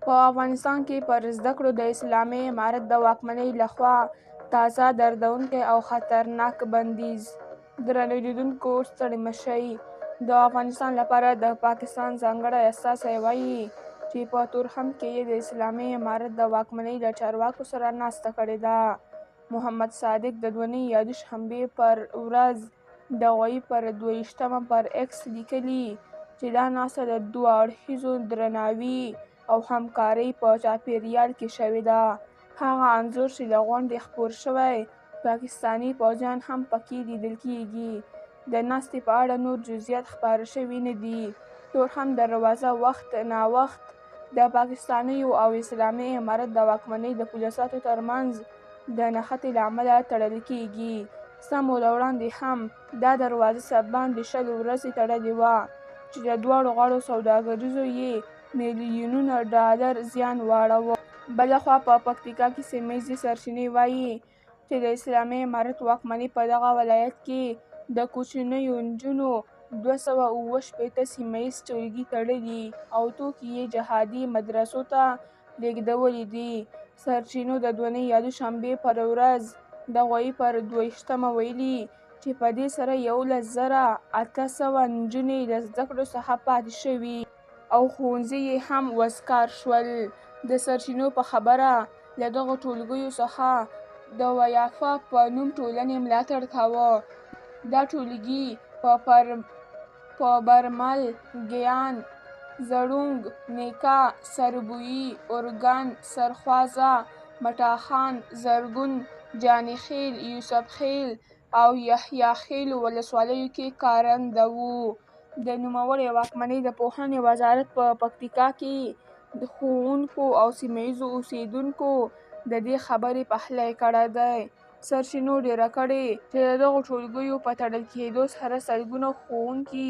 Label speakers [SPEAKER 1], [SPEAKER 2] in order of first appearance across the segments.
[SPEAKER 1] په افغانستان کې پر زده کړو د اسلامي امارت د واکمنۍ لخوا تازه دردونکی او خطرناک بندیز. درنو لیدونکو، ستړي مه شئ. د افغانستان لپاره د پاکستان ځانګړی استازی وایي چې په تورخم کې یې د اسلامي امارت د واکمنۍ له چارواکو سره ناسته کړې ده. محمد صادق د دونۍ یا دوشنبې پر ورځ د غویي پر 22مه پر ایکس لیکلي چې دا ناسته د دوه اړخیزو درناوي او همکارۍ په چاپېریال کې شوې ده. هغه انځور چې له غونډې خپور شوی، پاکستاني پوځیان هم پکې لیدل کېږي. د ناستې په اړه نور جزییات خپاره شوي نه دي. تورخم دروازه وخت ناوخت د پاکستانیو او اسلامي امارت د واکمنۍ د پوله ساتو ترمنځ د نښتې له امله تړل کېږي. څه موده وړاندې هم دا دروازه څه باندې 20 ورځې تړلې وه چې د دواړو غاړو سوداګریزو یې میلیونونه ډالر زیان واړاوه. بلخوا په پکتیکا کې سیمه ییزې سرچینې وایي چې د اسلامي امارت واکمنۍ په دغه ولایت کې د کوچنیو نجونو 267 سیمه ییز ټولګي تړلي او توکي یې جهادي مدرسو ته لېږدولي دي. سرچینو د دونۍ یا دوشنبې پر ورځ د غویي پر 22مه ویلي چې په دې سره 11,800 نجونې له زده کړو څخه پاتې شوي او ښوونځي یې هم وزګار شول. د سرچینو په خبره، له دغو ټولګیو څخه د ویافه په نوم ټولنې ملاتړ کاوه. دا ټولګي په برمل، ګیان، زرونګ، نیکه، سربویي، ارګن، سرخوازه، مټاخان، زرګون، جاني خېل، یوسف خېل او یحیی خېلو ولسوالیو کې کارنده وو. د نوموړې واکمنۍ د پوهنې وزارت په پکتیکا کې د ښوونکو او سیمه ییزو اوسېدونکو د دې خبرې پخلی کړی دی. سرچینو ډېره کړې چې د دغو ټولګیو په تړل کېدو سره سلګونه ښوونکي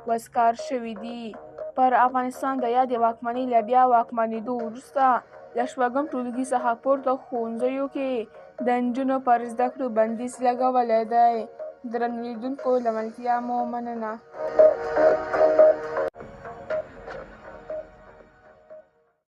[SPEAKER 1] وزګار شوي دي. پر افغانستان د یادې واکمنۍ له بیا واکمنېدو وروسته له شپږم ټولګي څخه پورته ښوونځیو کې د نجونو پر زده کړو بندیز لګولی دی. درنو لیدونکو، له ملتیا مو مننه.